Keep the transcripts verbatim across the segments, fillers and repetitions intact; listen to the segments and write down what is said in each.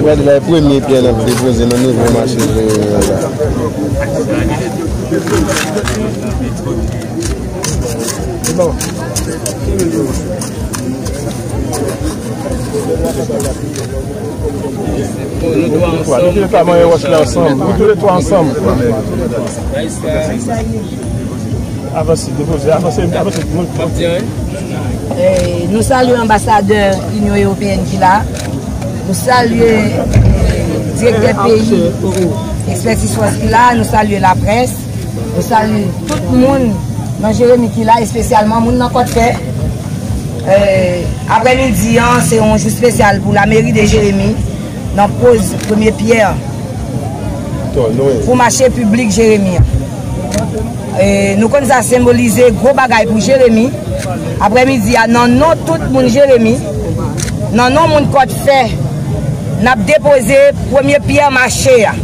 Gade la, premye pyè n ap depoze nan nivo mache Jeremi an la. Nou tou le twa manyen wòch la ansanm. Nou tou le twa ansanm. Avanse, depoze, avanse, avanse. Eh, nou salye anbasadè Inyon Ewopeyèn ki la. Nou salye, eh, direktè peyi Expertise Force ki la. Nou salye laprès. Nou salye tout moun nan Jeremi ki la, espesyalman moun nan Kòdfè. Eh, aprèmidi an, se yon jou espesyal pou lameri de Jeremi, nan poz premye pyè pou mache piblik Jeremi an. E, nou konn sa senbolize gwo bagay pou Jeremi. Aprèmidi a, nan non tout moun Jeremi, nan non moun Kòdfè, n ap depoze premye pyè mache a.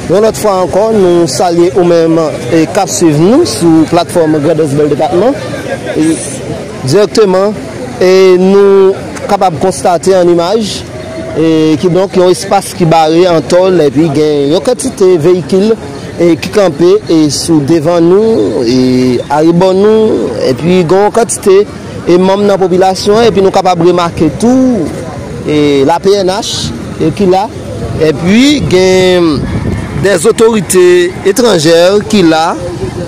Yon lòt fwa ankò, nou salye ou menm, e, k ap swiv nou sou platfòm Grandans Bèl Depatman. E, dirèkteman, e, nou kapab konstate an imaj, e, kidonk yon espas ki bare an tòl, epi gen yon kantite veyikil, e, ki kanpe, e, sou devan nou, e, arebò nou, epi gen yon kantite, e, manm nan popilasyon an, epi nou kapab remake tou, e, la P N H, e, ki la, epi gen dè otorite etranjè ki la,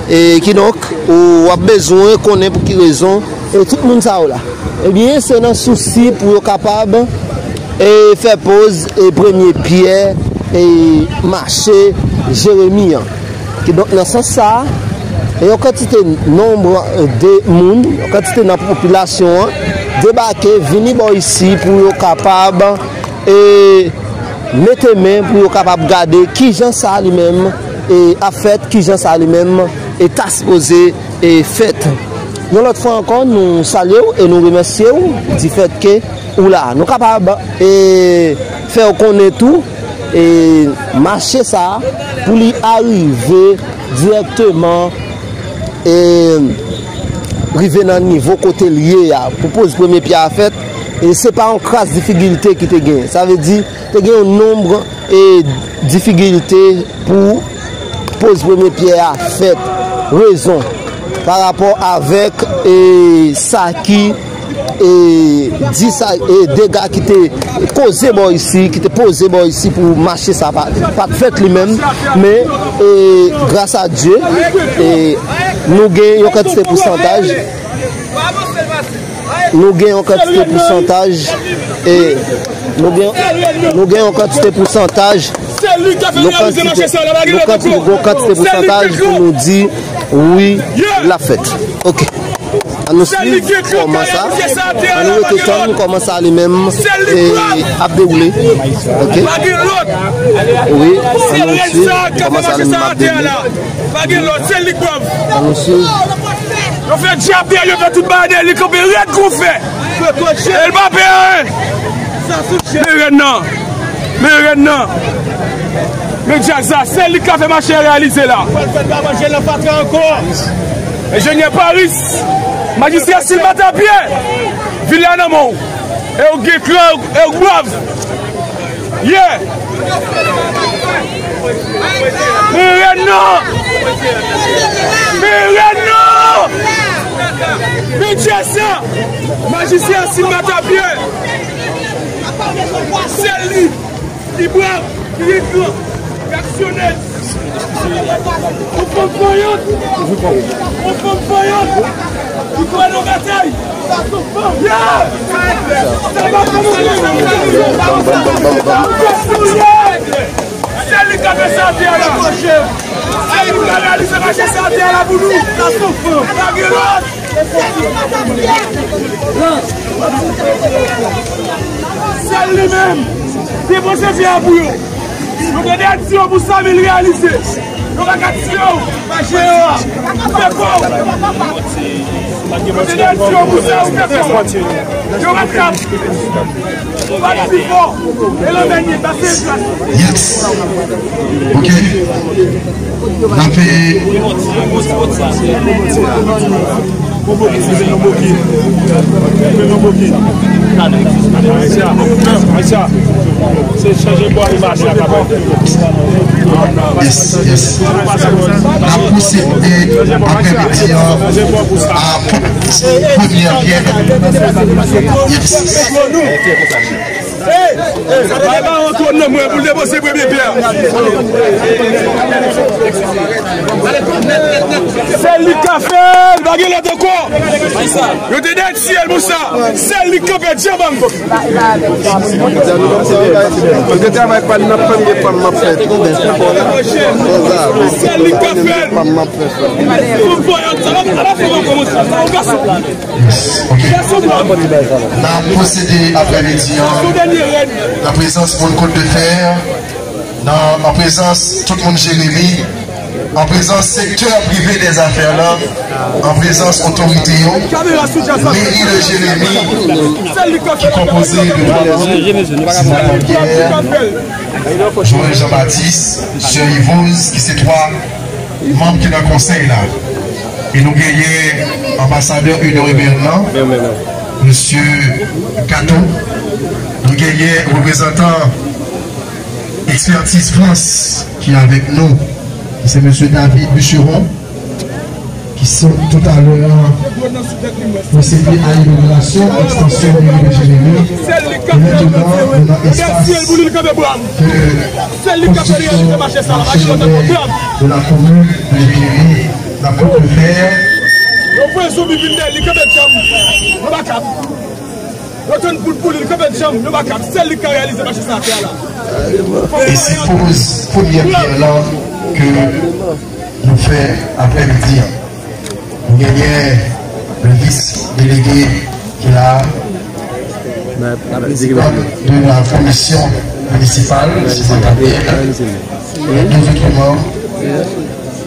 e, kidonk, ou ap bezwen konnen pou ki rezon, e, tout moun sa yo la. Ebyen, se nan sousi pou yo kapab, e, fè poz, e, premye pyè, e, mache Jeremi an. Kidonk, nan sans sa a, e yon kantite nonb de moun, yon kantite nan popilasyon an, debake, vini bò isi pou yo kapab, e, mete men, pou yo kapab gade kijan sa li menm, e, ap fèt, kijan sa li menm, e, ta sipoze, e, fèt. Yon lòt fwa ankò, nou salye w e nou remèsye w difèt ke ou la. Nou kapab, e, fè w konnen tou, e, mache sa a, pou li arive dirèkteman, e, rive nan nivo kote l ye a, pou poz premye pyè a fèt, e se pa yon kras difikilte ki te gen. Sa vle di, te gen yon nonb, e, difikilte pou poz premye pyè a fèt. Rezon, pa rapò avèk, e, sa ki, e, di sa, e, dega ki te koze bò isi, ki te poze bò isi pou mache sa pa, pa t fèt li menm. Men, e, gras a Dye, e, nou gen yon kantite pousantaj. Nou gen yon kantite pousantaj, e, nou gen, nou gen yon kantite pousantaj, nou kantite, nou kantite, gwo kantite pousantaj pou nou di wi, l ap fèt. Ok. Ann nou swiv kòman sa, ann nou rete tann kòman sa li menm, e, ap dewoule. Ok. Wi, ann nou swiv kòman sa li menm ap dewoule. Pa gen lòt, se li k pran. Ann nou swiv. Yo fè djab dèyè, yo fè tout bagay dèyè, li kanpe rèd kou fè. E l pa pè anyen. Men rèn nan. Men rèn nan. Men djaz la, se li k ka fè mache a reyalize la. Enjenyè Paris, majistra Silvata Pyè, vil la nan men w. E w gen kran, e w brav. Yeah! Men rèn nan! Men rèn nan! Men djaz sa! Majistra Silvata Pyè! Se li! Ki brav, ki gen kran, ki aksyonè. Yon fanm vayant. Yon fanm vayant. Ki kwè nan batay. Yeah! Sa va kòmanse. Se li k ap fè sa atè a la. Se li k ap reyalize mache sa atè a la pou nou. Pa gen lòt. Se li menm. Depoze pyè a pou yo. Yo te dèyè ti yo pou sa, men l reyalize. Yo pa ka tiye w, pa jere w. Fè kò w. Yo te dèyè ti yo pou sa, ou fè kò w. Yo pa ka. Ou pa ka pi fò. E lè dènye, pase yon klas. Yes. Ok. N ape. Bon, bon, bon, bon, bon. Bon, bon, bon. Aisha, Aisha, se chanje bò li mache a, papa. Yes, yes. N ap pwosede aprèmidi an a premyè pyè. Yes. Bay bawon twòn nan mwen pou l depoze premye pyè a. Sèl li k ka fè l, pa gen lòt ankò. Yo te dèyè syèl pou sa. Sèl li k kanpe djanm ankò. Mwen gen travay pa n ap fann gen pa m ap fè tou, men pou la. Sèl li k kanpe. Pa m ap fè sa. Fòm voyant, sa pa, sa pa fòm ankò, monchè. Sa yon gason. Ok. Gason blan. N ap pwosede aprèmidi an. Gason dènye rèd. Nan prezans moun Kot de Fè, nan, an prezans tout moun Jeremi, an prezans sektè prive dèzafè la, an prezans otorite yo, meri de Jeremi, ki konpoze de twa manm, Simon Pierre, Joël Jean-Baptiste, Sè Yvose, ki se twa manm ki nan konsèy la. E nou genyen anbasadè Inyon Emeryèn nan, mesye Kato. Nou genyen reprezantan Ekspertiz Frans ki avèk nou, ki se mesye David Bucheron, ki sot toutalè a pwosede a inogerasyon ekstansyon meri de Jeremi. E mentnan, nou nan espas ke konstriksyon mache de la komin de Jeremi, la Côte de Fer. Yo voye zonbi vin dèyè li, kanpe djanm. Yo pa kab. Yo tann poul pou li, li kanpe djanm, yo pa kab. Sèl li k ka reyalize mache sa atè a la. E se poz premyè pyè lan ke nou fè aprèmidi an. Nou genyen le vis delege ki la, prezidan de la komisyon minisipal, Simon Tabel, e de zòt manm,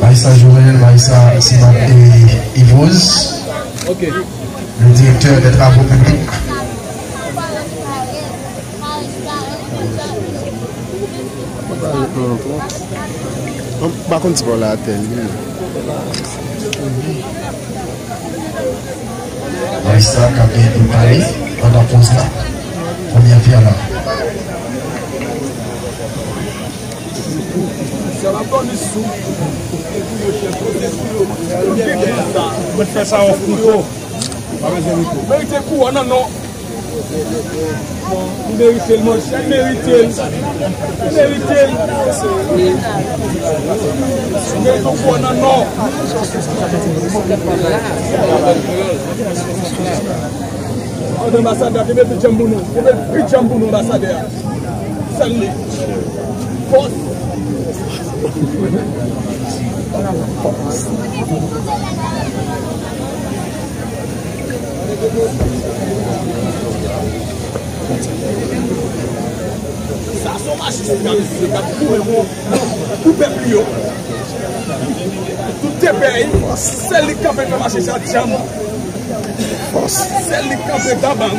Marissa Joël, Marissa Simon e Yvose. Le directeur des travaux publics. M pa konn si pa w la atè li. Barista k ap gen pou l pale pandan poz la. Premyè pyè la. Mwen fè sa yon kouto. Pa bezwen mikwo. Merite kouwòn nan non. Li merite l, monchè, li merite l. Li merite l. Li merite yon kouwòn nan non. Ann anbasadè a, kenbe pi djanm pou nou. Kenbe pi djanm pou nou, anbasadè a. Sèl li. Fòs. Sa se yon majistra, mesye, k ap goumen pou, pou pèp li yo. Tout te pèy, sèl li k kanpe fè mache sa djanm. Sèl li k kanpe taban.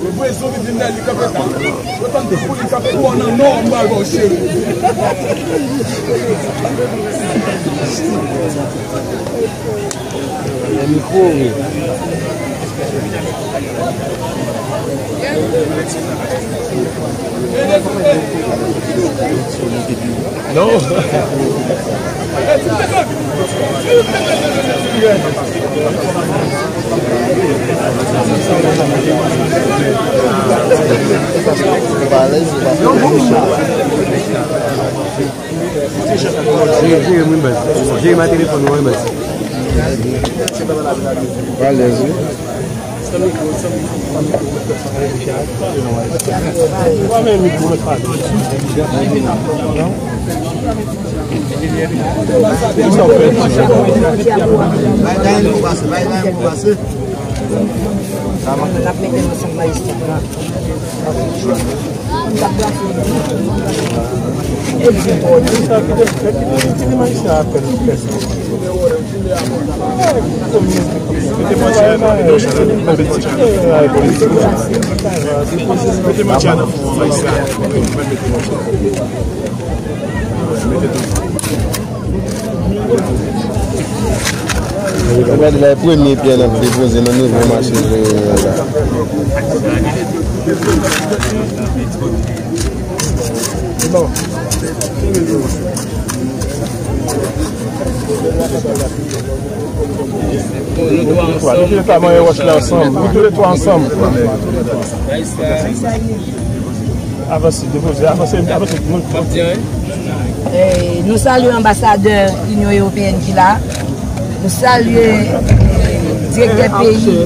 Yo voye zonbi vin dèyè li kanpe taban. Yo tann pou li kanpe pou w nan non, m pral ba w cheri. Mikwo, wi. Non. Jere, jere mwen baz. Jere ma telefòn mwen baz. Alèz wi. N ap mete l ansanm majistra. Ou gade la, premye pyè n ap depoze nan nivo mache Jeremi an la. Nou tou le twa ansanm. Nou tou le twa ansanm. Avanse, depoze, avanse, avanse. Eh, nou salye anbasadè Inyon Ewopeyèn ki la. Nou salye, eh, direktè peyi,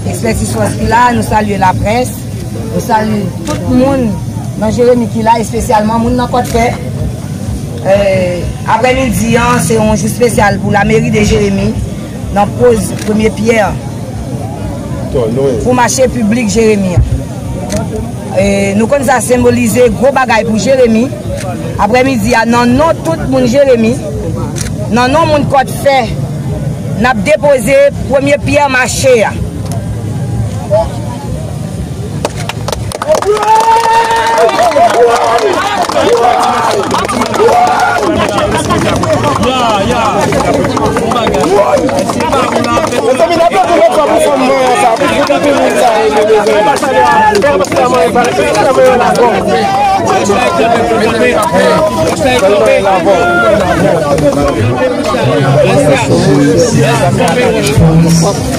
Ekspètis Fòs ki la. Nou salye laprès. Nou salye tout moun nan Jeremi ki la, espesyalman moun nan Kòdfè. Eh, aprèmidi an, se yon jou espesyal pou lameri de Jeremi nan poz premye pyè pou mache piblik Jeremi an. E, nou konn sa senbolize gwo bagay pou Jeremi. Aprèmidi a, nan non tout moun Jeremi, nan non moun Kòdfè, n ap depoze premye pyè mache a.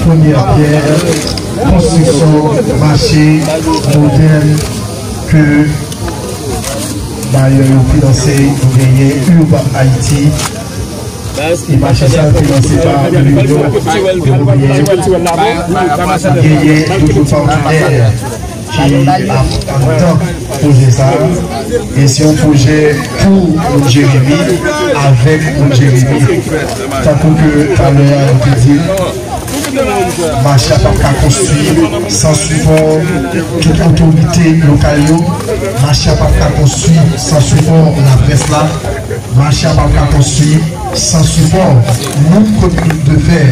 Premyè pyè konstriksyon mache modèn ke bayè yo finanse, nou genyen Urban Haiti, e mache sa finanse pa Linyon Ewopeyen, genyen de patnè ki ap anndan pwojè sa a, e se yon pwojè pou moun Jeremi, avèk moun Jeremi. Tankou ke talè a nou te di l, mache a p ap ka konstwi san sipò tout otorite lokal yo, mache a p ap ka konstwi san sipò laprès la, mache a p ap ka konstwi san sipò moun kot Loudefè,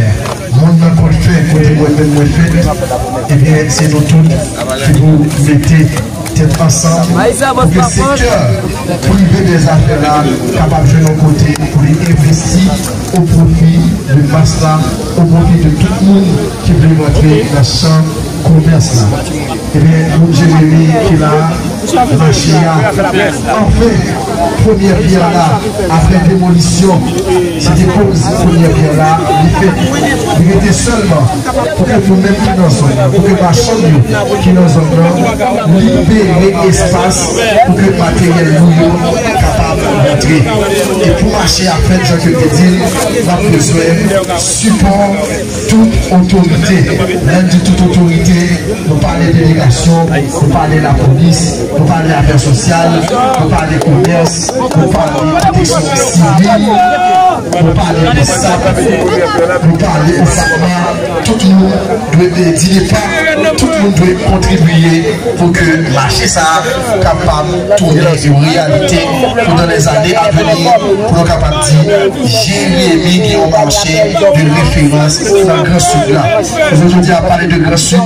moun nan Kòdfè kote mwen menm mwen fèt, ebyen, se nou tout ki pou mete tèt ansanm pou ke sektè prive dèzafè la kapab jwenn yon kote pou li envesti o pwofi de mas la, o pwofi de tout moun ki vle rantre nan chan komès la. Ebyen, moun Jeremi ki la, mache a, anfen, premyè pyè la, apre demolisyon, se te poz premyè pyè la, li fèt. Li rete sèlman pou ke nou menm ki nan zòn nan, pou ke machann yo ki nan zòn nan, libere espas pou ke materyèl lou yo kapab rantre. E pou mache a fèt, jan ke m te di l, n ap bezwen sipò tout otorite. Lè n di tout otorite, nou pale delegasyon, nou pale lapolis, nou pale afè sosyal, nou pale komès, nou pale pwoteksyon sivil, nou pale de sap, nou pale de sapma. Tout moun dwe di depa, tout moun dwe kontribiye pou ke mache sa a kapab tounen yon reyalite pou dans les années à venir, pou nou kapab di Jeremi gen yon mache de referans nan Gran Sid la. Jodi a, pale de Gran Sid,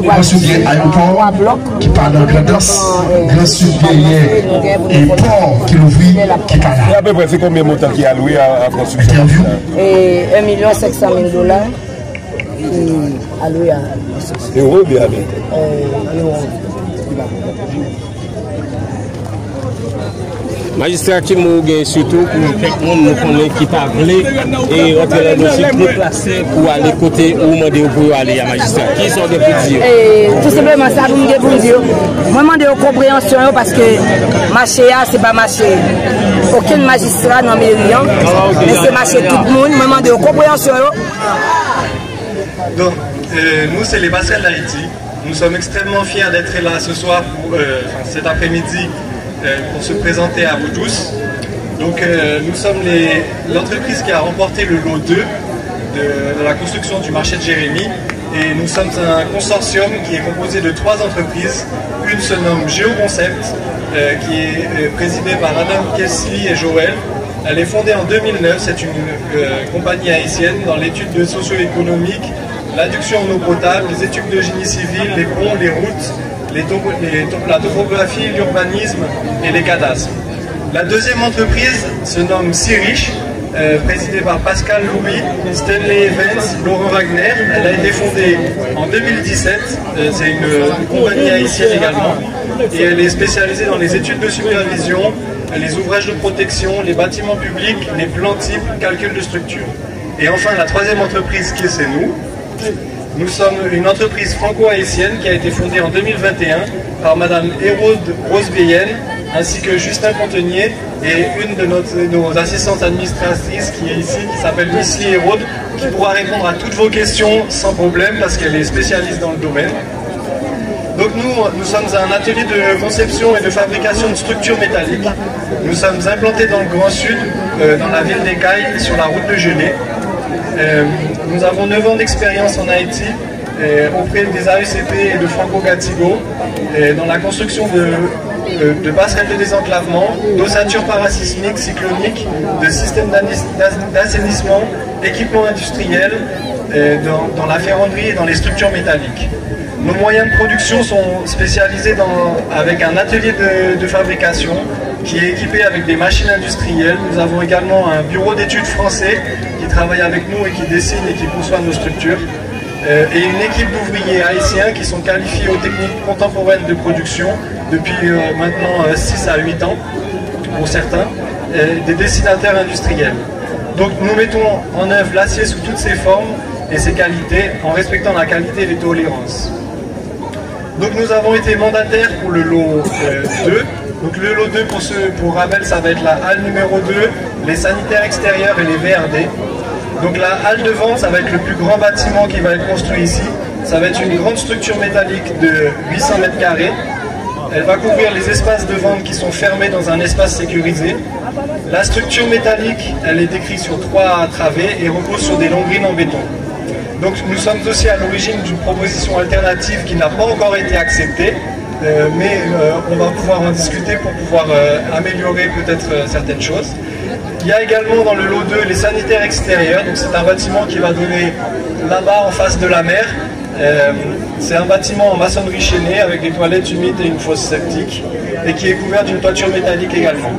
Gran Sid gen ayewopò ki pa nan Grandans, Gran Sid genyen e pò ki louvri ki pa la. E apeprè se konbyen montan ki alwe a, a konstriksyon? Entèvyou. E un million cinq cent mille dola ki alwe a. Ewo oubyen ameriken? Eh, ewo. Majistra, ki mo ou gen sitou pou kèk moun nou konnen ki pa vle e rantre nan lojik deplase pou ale kote ou mande yo pou yo ale a, majistra? Kisa w gen pou di yo? E, tou senpleman, sa pou m gen pou m di yo, mwen mande yo konpreyansyon yo, paske mache a, se pa mache okenn majistra nan meri an, men se mache tout moun. Mwen mande yo konpreyansyon yo. Donc, euh, nous, c'est les Passerelles d'Haïti. Nous sommes extrêmement fiers d'être là ce soir, pour, euh, enfin, cet après-midi, euh, pour se présenter à vous tous. Donc, euh, nous sommes les, l'entreprise qui a remporté le lot deux de, de la construction du marché de Jérémie. Et nous sommes un consortium qui est composé de trois entreprises. Une se nomme Géoconcept, euh, qui est euh, présidée par Adam Kessly et Joël. Elle est fondée en deux mille neuf. C'est une euh, compagnie haïtienne dans l'étude de socio-économique, l'adduction en eau potable, les études de génie civil, les ponts, les routes, les topo- les to- la topographie, l'urbanisme et les cadastres. La deuxième entreprise se nomme Si Riche, euh, présidée par Pascal Louis, Stanley Evans, Laurent Wagner. Elle a été fondée en deux mille dix-sept. Euh, c'est une, une compagnie haïtienne également. Et elle est spécialisée dans les études de supervision, les ouvrages de protection, les bâtiments publics, les plans types, calcul de structure. Et enfin, la troisième entreprise qui est C'est Nous, nous sommes une entreprise franco-haïtienne qui a été fondée en deux mille vingt et un par Madame Héraude Rosbeyen ainsi que Justin Contenier et une de notre- nos assistantes administratrices qui est ici, qui s'appelle Missy Héraude, qui pourra répondre à toutes vos questions sans problème parce qu'elle est spécialiste dans le domaine. Donc nous, nous sommes un atelier de conception et de fabrication de structures métalliques. Nous sommes implantés dans le Grand Sud, euh, dans la ville des Cayes, sur la route de Genée. Euh, nous avons neuf ans d'expérience en Haïti, euh, auprès des A E C P et de Franco Gatigo, euh, dans la construction de, de, de passerelles de désenclavement, d'ossatures parasismiques, cycloniques, de systèmes d'anis- d'as- d'assainissement, équipements industriels, euh, dans, dans la ferronnerie et dans les structures métalliques. Nos moyens de production sont spécialisés dans- avec un atelier de, de fabrication qui est équipé avec des machines industrielles. Nous avons également un bureau d'études français qui travaille avec nous et qui dessine et qui conçoit nos structures. Euh, et une équipe d'ouvriers haïtiens qui sont qualifiés aux techniques contemporaines de production depuis euh, maintenant six à huit ans pour certains, euh, des dessinateurs industriels. Donc nous mettons en œuvre l'acier sous toutes ses formes et ses qualités en respectant la qualité de tolérance. Donc nous avons été mandataires pour le lot euh, deux. Donc le lot deux pour, ce, pour rappel, ça va être la halle numéro deux, les sanitaires extérieurs et les V R D. Donc la halle de vente, ça va être le plus grand bâtiment qui va être construit ici. Ça va être une grande structure métallique de huit cents mètres carrés. Elle va couvrir les espaces de vente qui sont fermés dans un espace sécurisé. La structure métallique, elle est décrite sur trois travées et repose sur des longrines en béton. Donc nous sommes aussi à l'origine d'une proposition alternative qui n'a pas encore été acceptée, euh, mais euh, on va pouvoir en discuter pour pouvoir euh, améliorer peut-être euh, certaines choses. Il y a également dans le lot deux les sanitaires extérieurs. Donc c'est un bâtiment qui va donner là-bas en face de la mer. Euh, c'est un bâtiment en maçonnerie chaînée avec des toilettes humides et une fosse septique et qui est couvert d'une toiture métallique également.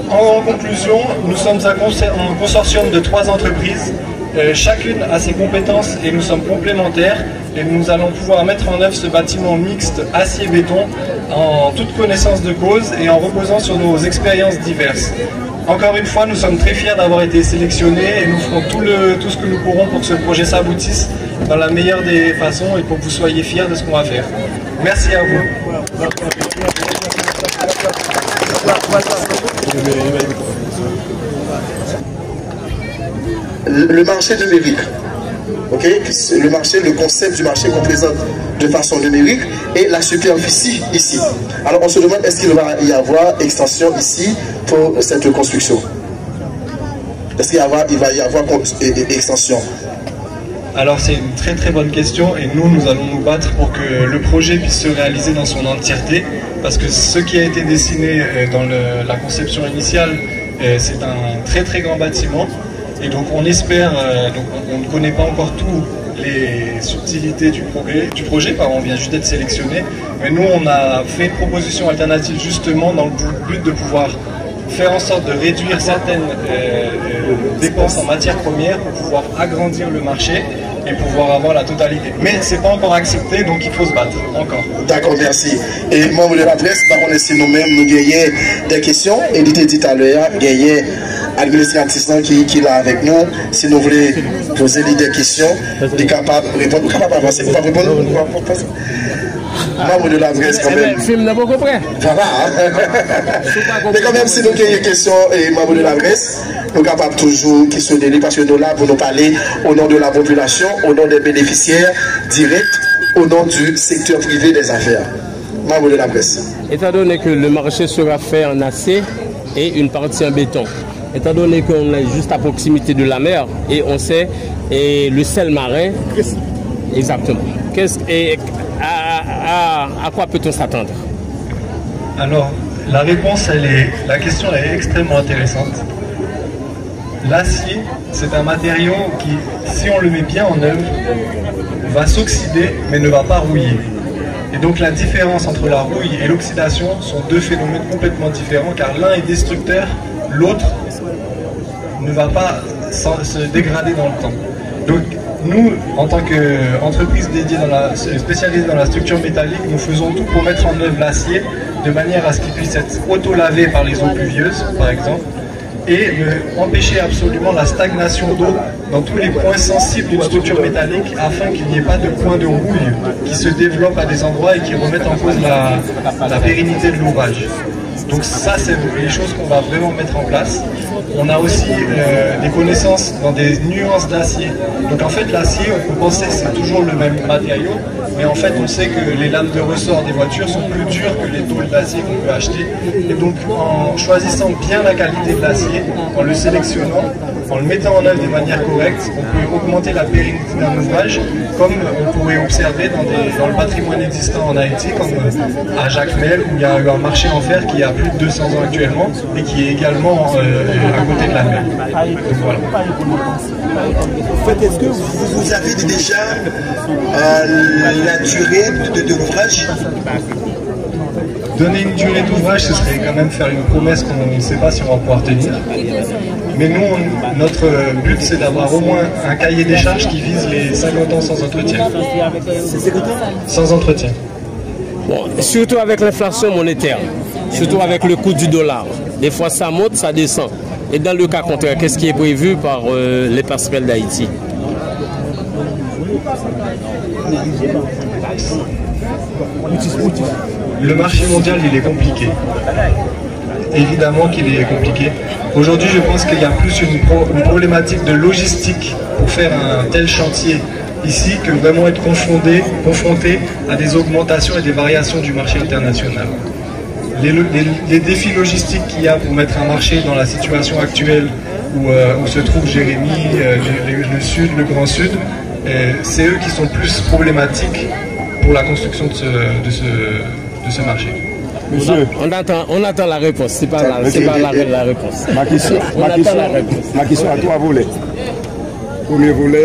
En conclusion, nous sommes un, conser- un consortium de trois entreprises. Euh, chacune a ses compétences et nous sommes complémentaires. Et nous allons pouvoir mettre en œuvre ce bâtiment mixte acier-béton en toute connaissance de cause et en reposant sur nos expériences diverses. Encore une fois, nous sommes très fiers d'avoir été sélectionnés et nous ferons tout, le, tout ce que nous pourrons pour que ce projet s'aboutisse dans la meilleure des façons et pour que vous soyez fiers de ce qu'on va faire. Merci à vous. Le marché de Méric. Ok, le marché, le concept du marché qu'on présente de façon numérique et la superficie ici. Alors on se demande est-ce qu'il va y avoir extension ici pour cette construction. Est-ce qu'il y avoir, il va y avoir con- et- et- extension. Alors c'est une très très bonne question et nous, nous allons nous battre pour que le projet puisse se réaliser dans son entièreté parce que ce qui a été dessiné euh, dans le- la conception initiale, euh, c'est un très très grand bâtiment et donc on espère, euh, donc on- on ne connaît pas encore toutes les subtilités du, progrès- du projet car on vient juste d'être sélectionné, mais nous on a fait une proposition alternative justement dans le but de pouvoir faire en sorte de réduire certaines euh, euh, dépenses en matières premières pour pouvoir agrandir le marché et pouvoir avoir la totalité. Mais c'est pas encore accepté, donc il faut se battre encore. D'accord, merci. E manm de laprès, pa konnen si nou menm nou genyen de kesyon, e li te di talè a, genyen administratif lan ki, ki la avèk nou, si nou vle poze li de kesyon, li kapab reponn, ou kapab avanse, ou kapab reponn, ou kapab avanse. Manm de laprès kanmenm. Fim nan poko prè. Sa va, hein? Men kanmenm, si nou genyen kesyon, e manm de laprès, nou kapab toujou kesyone li, paske nou la pou nou pale o non de la popilasyon, o non de benefisyè dirèk, o non du sektè prive dè zafè. Manm de laprès. Étant donné que le marché sera fait en acier et une partie en béton, étant donné qu'on est juste à proximité de la mer et on sait, et le sel marin Exactement. Qu'est-ce, et à, à, à, à quoi peut-on s'attendre? Alors, la réponse, elle est, la question, elle est extrêmement intéressante. L'acier, c'est un matériau qui, si on le met bien en œuvre, va s'oxyder, mais ne va pas rouiller. Et donc la différence entre la rouille et l'oxydation sont deux phénomènes complètement différents, car l'un est destructeur, l'autre ne va pas s'en- se dégrader dans le temps. Donc, nous, en tant qu'entreprise dédiée dans la, spécialisée dans la structure métallique, nous faisons tout pour mettre en œuvre l'acier de manière à ce qu'il puisse être auto-lavé par les eaux pluvieuses, par exemple, et ne empêcher absolument la stagnation d'eau dans tous les points sensibles d'une structure métallique afin qu'il n'y ait pas de point de rouille qui se développe à des endroits et qui remettent en cause la, la pérennité de l'ouvrage. Donc ça, c'est les choses qu'on va vraiment mettre en place. On a aussi euh, des connaissances dans des nuances d'acier. Donc en fait, l'acier, on peut penser que c'est toujours le même matériau, mais en fait, on sait que les lames de ressort des voitures sont plus dures que les tôles d'acier qu'on peut acheter. Et donc, en choisissant bien la qualité de l'acier, en le sélectionnant, en le mettant en œuvre de manière correcte, on peut augmenter la pérennité d'un ouvrage, comme on pourrait observer dans, des- dans le patrimoine existant en Haïti, comme à Jacmel, où il y a eu un marché en fer qui a plus de deux cents ans actuellement et qui est également euh, à côté de la mer. Donc voilà. En fait, est-ce que vous, vous avez déjà euh, la durée de, de l'ouvrage? Donner une durée d'ouvrage, ce serait quand même faire une promesse qu'on ne sait pas si on va pouvoir tenir. Mais nous, on- notre but, c'est d'avoir au moins un cahier des charges qui vise les cinquante ans sans entretien. Sans entretien. Bon, surtout avec l'inflation monétaire, surtout avec le coût du dollar. Des fois, ça monte, ça descend. Et dans le cas contraire, qu'est-ce qui est prévu par euh, les passerelles d'Haïti? Le marché mondial, il est compliqué. Évidemment qu'il est compliqué. Aujourd'hui, je pense qu'il y a plus une, pro- une problématique de logistique pour faire un tel chantier ici que vraiment être confronté, confronté à des augmentations et des variations du marché international. Les, les- les défis logistiques qu'il y a pour mettre un marché dans la situation actuelle où, euh, où se trouve Jérémy, euh, le, le Sud, le Grand Sud, euh, c'est eux qui sont plus problématiques pour la construction de ce, de ce, de ce marché. On attend, on attend la réponse. C'est pas la, c'est pas la, la réponse. Ma question, On ma attend question, la réponse. Ma question a twa volè. Premye volè,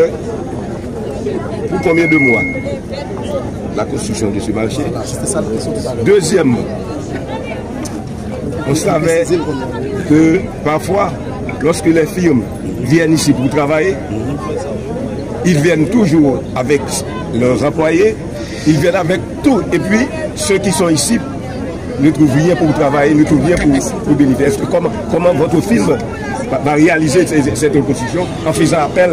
pou konbyen de mwa la konstriksyon de se mache? Dezyèmman, on savait que parfois, lorsque les firmes viennent ici pour travailler, ils viennent toujours avec leurs employés, ils viennent avec tout. Et puis, ceux qui sont ici ne trouvent rien pour travailler, ne trouvent rien pour, pour bénéficier. Est-ce que comment, comment votre firme va, va réaliser cette, cette reconstruction en faisant appel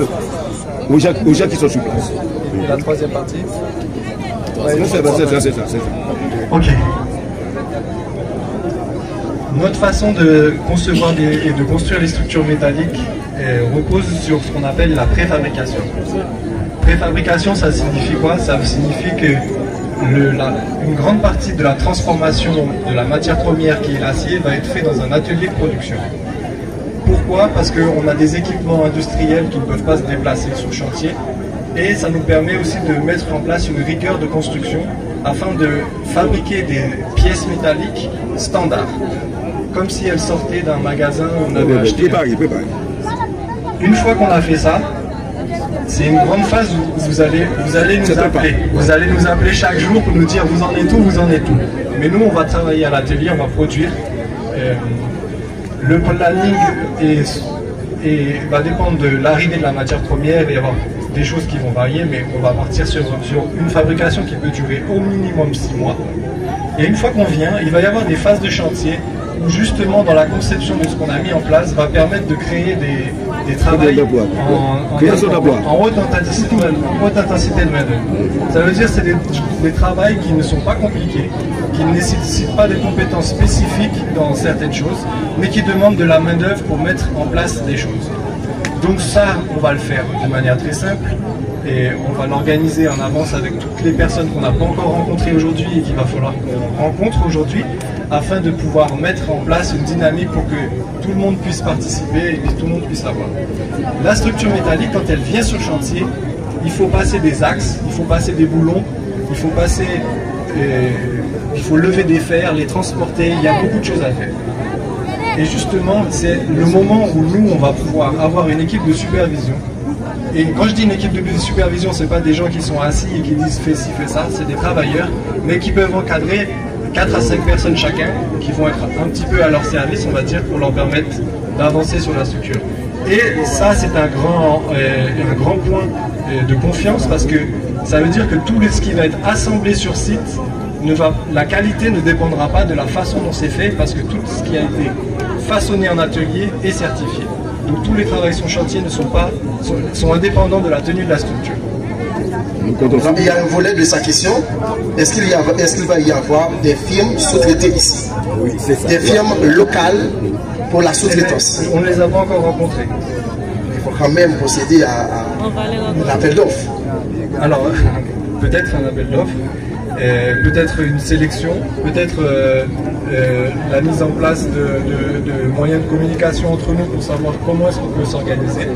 aux gens, aux gens qui sont sur place? Et la troisième partie. Non, c'est ça, c'est ça, c'est ça, c'est ça. Ok. Notre façon de concevoir des- et de construire les structures métalliques euh, repose sur ce qu'on appelle la préfabrication. Préfabrication, ça signifie quoi? Ça signifie que le- la- une grande partie de la transformation de la matière première qui est l'acier va être faite dans un atelier de production. Pourquoi? Parce qu'on a des équipements industriels qui ne peuvent pas se déplacer sur chantier et ça nous permet aussi de mettre en place une rigueur de construction afin de fabriquer des pièces métalliques standards, comme si elles sortaient d'un magasin où on avait acheté. Préparé, préparé. Une fois qu'on a fait ça, c'est une grande phase où vous allez, vous allez nous appeler. Vous allez nous appeler chaque jour pour nous dire vous en êtes où, vous en êtes où. Mais nous, on va travailler à l'atelier, on va produire. Euh, le planning est, est- va dépendre de l'arrivée de la matière première. Il va y avoir des choses qui vont varier, mais on va partir sur, sur une fabrication qui peut durer au minimum six mois. Et une fois qu'on vient, il va y avoir des phases de chantier où justement dans la conception de ce qu'on a mis en place va permettre de créer des, des travails en, en haute intensité, en haute intensité de main-d'œuvre. Ça veut dire que c'est des, des travails qui ne sont pas compliqués, qui ne nécessitent pas de compétences spécifiques dans certaines choses, mais qui demandent de la main-d'œuvre pour mettre en place des choses. Donc ça, on va le faire de manière très simple et on va l'organiser en avance avec toutes les personnes qu'on n'a pas encore rencontrées aujourd'hui et qu'il va falloir qu'on rencontre aujourd'hui afin de pouvoir mettre en place une dynamique pour que tout le monde puisse participer et puis tout le monde puisse avoir. La structure métallique, quand elle vient sur le chantier, Il faut passer des axes, il faut passer des boulons, il faut passer, euh, il faut lever des fers, les transporter, il y a beaucoup de choses à faire. Et justement, c'est le moment où nous, on va pouvoir avoir une équipe de supervision. Et quand je dis une équipe de supervision, c'est pas des gens qui sont assis et qui disent fais ci, fais ça, c'est des travailleurs, mais qui peuvent encadrer quatre à cinq personnes chacun, qui vont être un petit peu à leur service, on va dire, pour leur permettre d'avancer sur la structure. Et ça, c'est un grand, euh, un grand point euh, de confiance parce que ça veut dire que tout ce qui va être assemblé sur site, ne va, la qualité ne dépendra pas de la façon dont c'est fait parce que tout ce qui a été façonné en atelier est certifié. Donc tous les travaux sur chantier ne sont pas sont, sont indépendants de la tenue de la structure. Il y a un volet de sa question. Est-ce qu'il y a, est-ce qu'il va y avoir des firmes sous-traitées ici? Des firmes locales pour la sous-traitance. On ne les a pas encore rencontrés. Il faut quand même procéder à, à un appel d'offres. Alors, peut-être un appel d'offres, euh, peut-être une sélection, peut-être euh, euh, la mise en place de, de, de moyens de communication entre nous pour savoir comment est-ce qu'on peut s'organiser.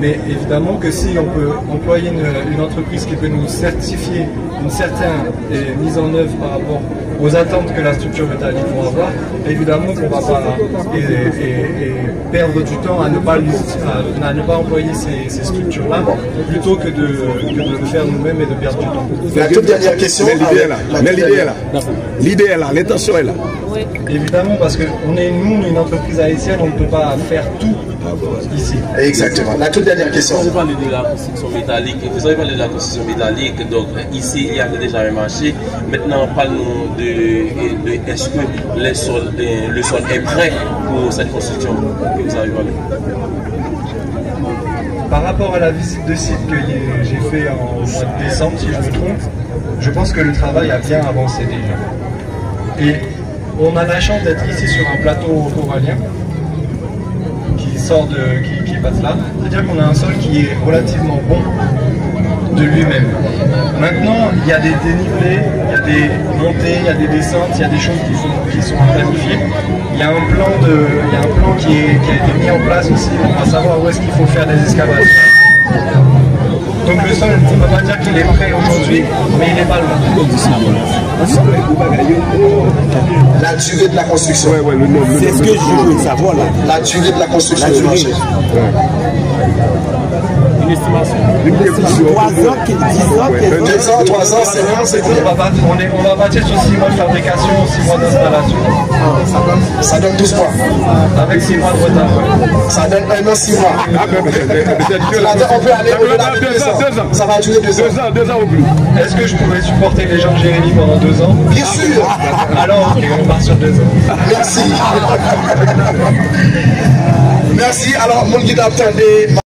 Mais évidemment que si on peut employer une, une entreprise qui peut nous certifier une certaine euh, mise en œuvre par rapport aux attentes que la structure métallique va avoir, évidemment qu'on va pas euh, euh, euh, perdre du temps à ne pas, à, à ne pas employer ces, ces structures-là plutôt que de, que de le faire nous-mêmes et de perdre du temps. La toute dernière question. Men lide la. Men lide la. Lide la, lentansyon la. Évidemment, parce que on est, nous, une entreprise haïtienne, on ne peut pas faire tout ici. Exactement. La toute dernière question. Vous parlez de la construction métallique. Vous avez parlé de la construction métallique. Donc, ici, il y avait déjà un marché. Maintenant, parle-nous de, de est-ce que les sols, le sol est prêt pour cette construction que vous avez parlé? Par rapport à la visite de site que j'ai fait en mois de décembre, si je me trompe, je pense que le travail a bien avancé déjà. Et on a la chance d'être ici sur un plateau corallien qui sort de, qui, qui passe là. C'est-à-dire qu'on a un sol qui est relativement bon de lui-même. Maintenant, il y a des dénivelés, il y a des montées, il y a des descentes, il y a des choses qui sont, qui sont à planifier. Il y a un plan, de, il y a un plan qui, est, qui a été mis en place aussi, à savoir où est-ce qu'il faut faire des excavations. Donc le sol, on ne peut pas dire qu'il est prêt aujourd'hui, mais il est pas loin. La durée de la construction. C'est ce que je veux savoir là. La durée de la construction du marché. Une estimation. Une estimation. Trois ans, dix ans, quinze ans. Deux ans, trois ans, cinq ans, c'est On va, pas, on, est, on va partir sur six mois de fabrication, six mois d'installation. Ça donne douze mois. Avec six mois de retard. Ça donne un an, six mois. Ah, ben, ben, ben, ben, Là, on peut aller au-delà de deux ans. Deux ans. Ça va durer deux ans. Deux ans, deux ans au plus. Est-ce que je pourrais supporter les gens de Jérémy pendant deux ans? Bien sûr. Alors, ok, on part sur deux ans. Merci. Merci. Alors, moun ki t ap tande.